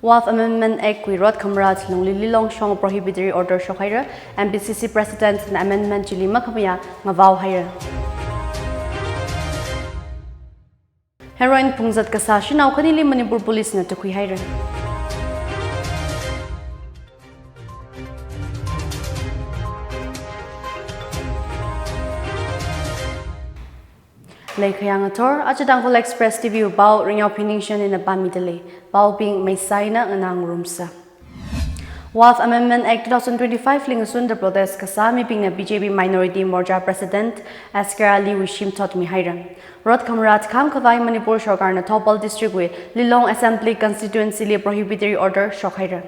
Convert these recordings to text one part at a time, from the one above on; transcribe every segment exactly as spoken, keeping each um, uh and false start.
Waqf Amendment Act wui rot khamara thalungli Lilong shong prohibitory order shokhaira, M P C C President na amendment chili makhamayā ngavao haira. Heroin phungzat kasā shanao khanili Manipur Police na tukhui haira. Leikhayang athor, aja Tangkhul Express T V wui pao, Ringyao Phiningshan ina pāmida lei. Paobing Meisa ina nganā ngarumsa. Waqf Amendment Act two thousand twenty-five li ngasunda protest kasā mibingna B J P Minority Morcha President Asghar Ali wui shim thotmi haira. Rot khamara thakham khavai Manipur sorkarna Thoubal District wui Lilong Assembly Constituency li prohibitory order shokhaira.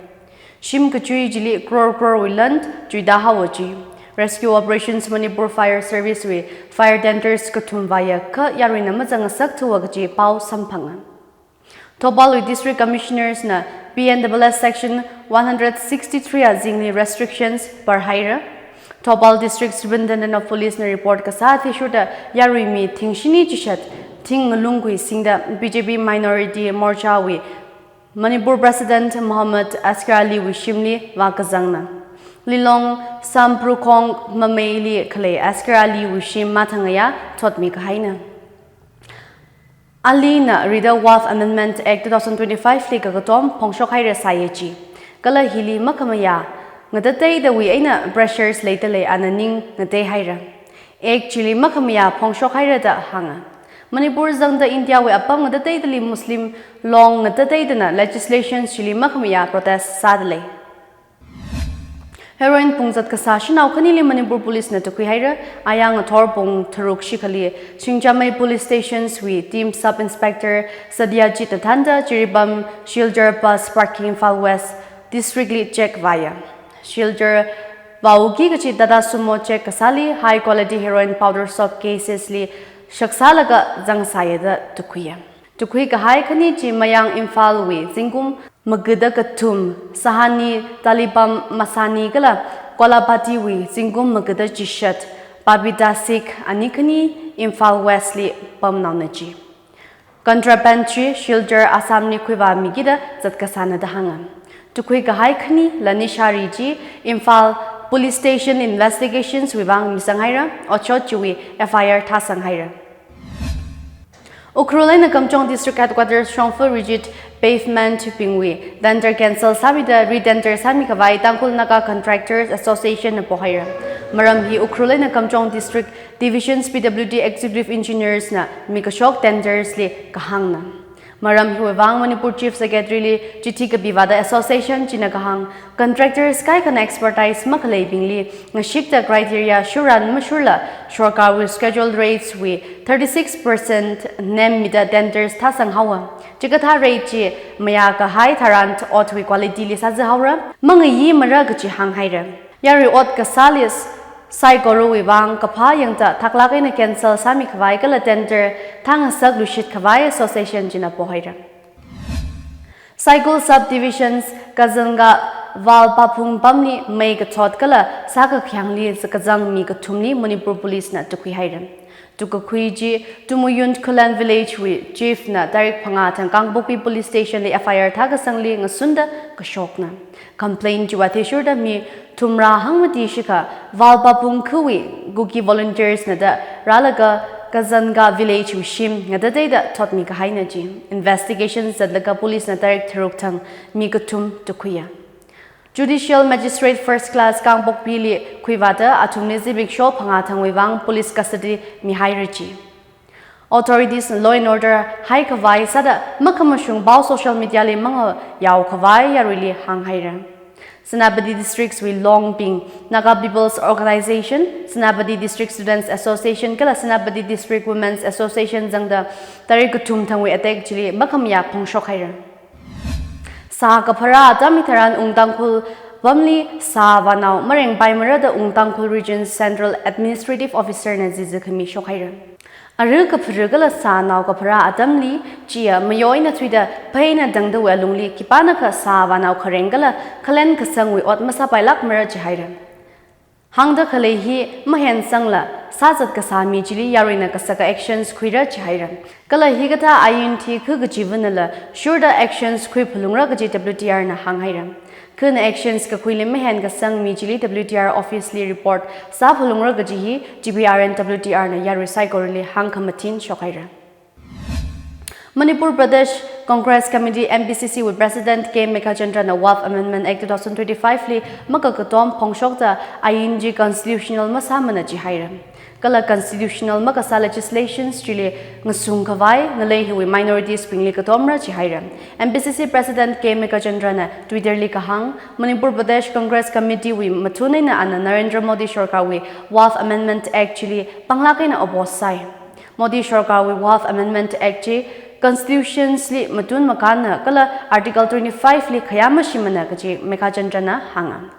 Shim kachui chili crore crore wui lan chuida haowa chi. Rescue Operations Manipur Fire Service wui fire tenders kathum vāya kha yaruina mazangngasak thuwa kaji pao samphanga. Thoubal wui District Commissioners na P N W S Section one hundred sixty-three azingli restrictions phāhaira. Thoubal District Superintendent of Police na report kasā athishurda yarui mi thingshini chishat thing ngalungkhui singda B J P Minority Morcha wui Manipur President Mohammad Asghar Ali wui shimli vākazangna. Lilong Samphrukhong Mameili khalei Asghar Ali wui shim mathangaya thotmi kahaina. Ali na rida Waqf Amendment Act two thousand twenty-five li kakatom phongshok haira sāya chi. Kala hili makhamayā ngatateidawui eina pressures leida lei, ana ning ngatei haira. Act chili makhamayā phongshok haira da hānga. Manipur zangda India wui apam ngatateidali Muslim long ngatateidana legislation chili makhamayā protest sāda lei. Heroin phungzat kasā shanao khanili Manipur Police na tukhui haira. Ayang athor pung tharuk shikhali Singjamei Police Stations wui team Sub Inspector Satyajit na thānda Jiribam Silchar bus parking Imphal West District li check vāya. Silchar vāuki kachi Tata Sumo check kasāli high quality heroin powder soap cases li shaksālaga zangsāya da tukhuiya. Tukhui kahai khani chi Mayang Imphal wui zingkum magada kathum, Sahani Talibam Masani kala Kolapati wui zingkum magada chishat, Babita Sikh ani khani Imphal West li pamnaona chi. Contraband chi Silchar Assam li khuivāmikida zat kasāna da hānga. Tukhui kahai khani la nishari chi Imphal Police Station investigations wui vang misang haira, otshot chiwui F I R thāsang haira. Ukhrul eina Kamjong District Headquarters shongfa rigid pavement bingwui tender cancel sāmida re-tender sāmi khavai Tangkhul Naga Contractors Association na pohaira. Maram hi Ukhrul eina Kamjong District Divisions P W D Executive Engineers na mikashok tenders li kahāngna. Maram hiwui vang Manipur Chief Secretary li chithi kapi vāda association china kahāng, contractors kaikhana expertise makhaleibingli ngashikta criteria shurran mashurla sorkarwui scheduled rates wui thirty-six percent nemmida tenders thāsang haowa. Chikathā rate chi mayā kahai tharan otwui quality li sāzi haora, mangayi mara kachi hāng haira. Yarui ot kasāli saikorawui vang kaphā yangda thaklāk eina cancel sāmi khavai kala tender thāngasak lushit khavai association china pohaira. Saikul Subdivisions Kazanga Valpaphung pamli mei kathot kala sākakhyangli zakazang mi kathumli Manipur Police na tukhui haira. Tukakhui chi Tumuyun Khullen Village wui chief na tarik phangā thang Kangpokpi Police Station li F I R thākasangli ngasunda kashokna. Complaint chiwui athishurda mi thumrā hangmati shikha Valpaphung khawui Kuki volunteers na da rālaga Kazanga Village wui shim ngatateida thotmi kahaina chi. Investigation zatlaga police na tarik tharuk thang mi kathum tukhuiya. Judicial Magistrate First Class Kangpokpi li khuivāda athumli zimiksho phangā thangwui vang police custody mihaira chi. Authorities na law and order hai khavai sāda makhamashung pao social media li mangayao khavai yaruili hāng haira. Senapati Districts wui longbing Naga People's Organization, Senapati District Students Association kala Senapati District Women's Association zangda tarik kathum thangwui attack chili makhamayā phongshok haira. Sā kapharā atam hitharan Ung Tangkhul pamli sā vānao marengpai mara da Ung Tangkhul Region Central Administrative Officer na zizi khami shok haira. Arui kapharā kala sānao kapharā atamli chiya mayo eina thuida phei eina tangdawui alungli khipānakha sā vānao khareng kala khalen kasangwui ot masāpailāk mara chi haira. Hāngda khalei hi mahensangla, sāzat kasā mi chili yaruina kasaka actions khuira jihaira. Kala hikathā ain hi khu kachivanala, shurda actions khuiphalungra kaji W T R na hānghaira. Khuna actions kakhuili mahenkasang mi chili W T R office li report sāphalungra kaji hi G P R and W T R na yarui saikorali hāngkhamathin shokhaira. Manipur Pradesh Congress Committee, M P C C wui President K Meghachandra na Waqf Amendment Act two thousand twenty-five li makakatom phongshokta ain chi constitutional masāmana jihaira. Kala constitutional makasā legislations chili ngasungkhavai ngalei hiwui minorities bingli katomra jihaira. M P C C President K Meghachandra na Twitter li kahāng, Manipur Pradesh Congress Committee wui mathun eina ana Narendra Modi sorkarwui Waqf Amendment Act chili panglāk eina oppose sāi. Modi sorkarwui Waqf Amendment Act chi constitutions li matun makānna kala Article twenty-five li khayā mashimana kaji Meghachandra na hānga.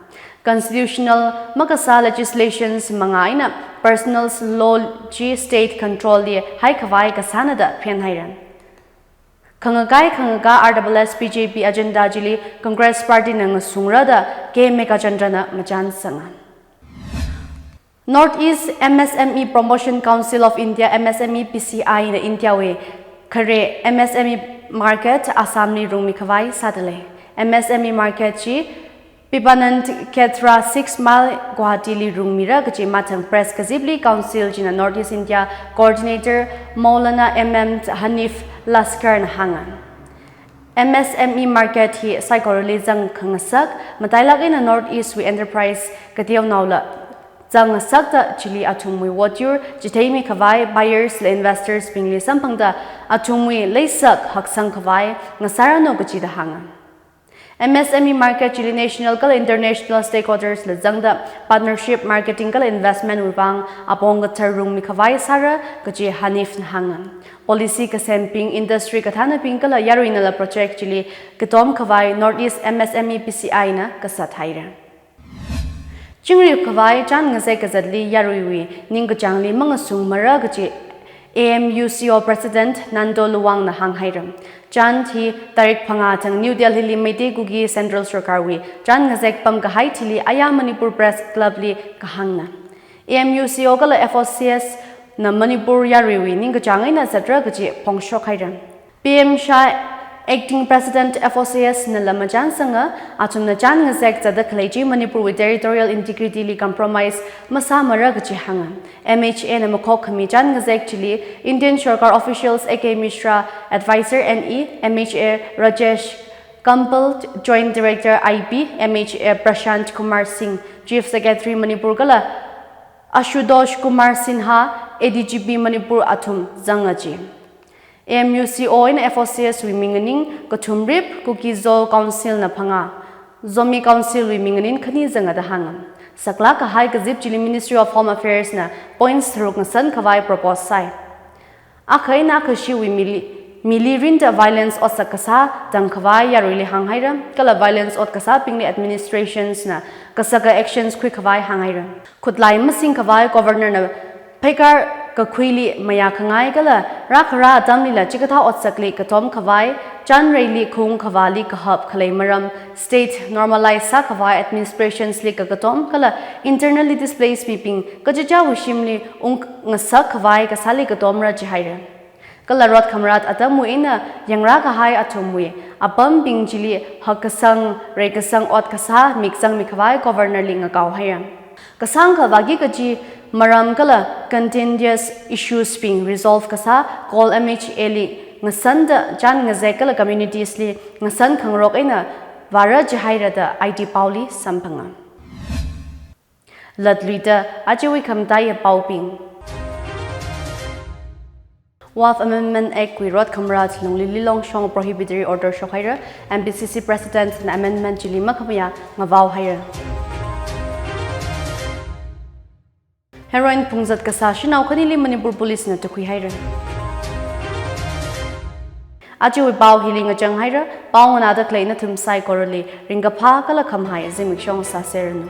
Constitutional makasā legislations mangā eina personal law chi state control li haikhavai kasāna da phenhaira. Khangakai khangakā R S S B J P agenda chili Congress Party na ngasungra da K Meghachandra na machānsanga. North East M S M E Promotion Council of India, M S M E P C I na India wui khare M S M E market Assam li rungmikhavai sādalei. M S M E market chi Vivekananda Khetara six mile Guwahati li rungmira kaji mathang press kazipli council china North East India coordinator Maulana M M Hanif Laskar na hānga. M S M E market hi saikorali zangkhangasak, matailāk eina North East wui enterprise kateonaola zangngasakta chili athumwui votyur chitheimikhavai buyers la investors bingli samphangda athumwui leisak haksangkhavai ngasāranu kajida hānga. M S M E market chili national kala international stakeholders la zangda partnership, marketing kala investment wui vang apong kathar rungmikhavai sāra kaji Hanif na hānga. Policy kasembing, industry kathānabing kala yaruinala project chili katomkhavai North East M S M E P C I na kasat haira. Chingripkhavai chān ngazek kazatli yaruiwui ningkachāngli mangasungmara kaji A M U C O President Nando Luwang na hānghaira. Chān hi tarik phangā thang New Delhi li Meitei Kuki Central Sorkarwui chān ngazek pamkahai thili aya Manipur Press Club li kahāngna. A M U C O kala F O C S na Manipur yaruiwui ningkachāng eina zatra kaji phongshokhaira. P M Shah, Acting President F O C S nala machānsanga, athumna chān ngazek zatda khalei chi Manipurwui territorial integrity li compromise masāmara kaji hānga. M H A na makhokkhami chān ngazek chili Indian Sorkar officials A K Mishra, Advisor N E, M H A Rajesh Kampal, Joint Director I B, M H A Prashant Kumar Singh, Chief Secretary Manipur kala Ashutosh Kumar Sinha, A D G P Manipur athum zanga ji. A M U C O eina F O C S wui mi nganing kathumrip, Kuki Zo Council na phangā, Zomi Council wui mi nganing khani zanga da hānga. Saklāk kahai kazip chili Ministry of Home Affairs na points tharuk ngasankhavai propose sāi. Akha eina akha shiwui mili, mili rinda violence otsak kasā tangkhavai yaruili hānghaira, kala violence ot kasābingli administrations na kasaka actions khuikhavai hānghaira. Khutlai masingkhavai Governor na pheikar kakhuili mayākhangai kala rākhara atamlila chikathā otsakli katomkhavai, chānreili khungkhavāli kahap khalei maram, state normalize sākhavai, administrations li kakatom kala internally displaced mibing kachichāwui shimli ungngasakkhavai kasāli katomra jihaira. Kala rot khamarat atamwui eina yangrākahai athumwui apambing chili hakkasang, reikasang ot kasā mikzangmikhavai Governor li ngakao haira. Kasāngkha vāki kaji maram kala contentious issues bing resolve kasā Call M H A li ngasanda chān ngazek kala communities li ngasan khangarok eina vāra jihaira da I T paoli samphanga. Latluida ajawui khamataiya paobing. Waqf Amendment Act wui rot khamarat lungli lilong shong prohibitory order shokhaira, M P C C President na amendment chili makhamayā ngavao haira. Heroin phungzat kasā shanao khanili Manipur Police na tukhui haira. Ajawui pao hili ngachang haira, pao nganāda khalei nathum saikorali ringkaphā kala khamahai zimiksho sāseranu.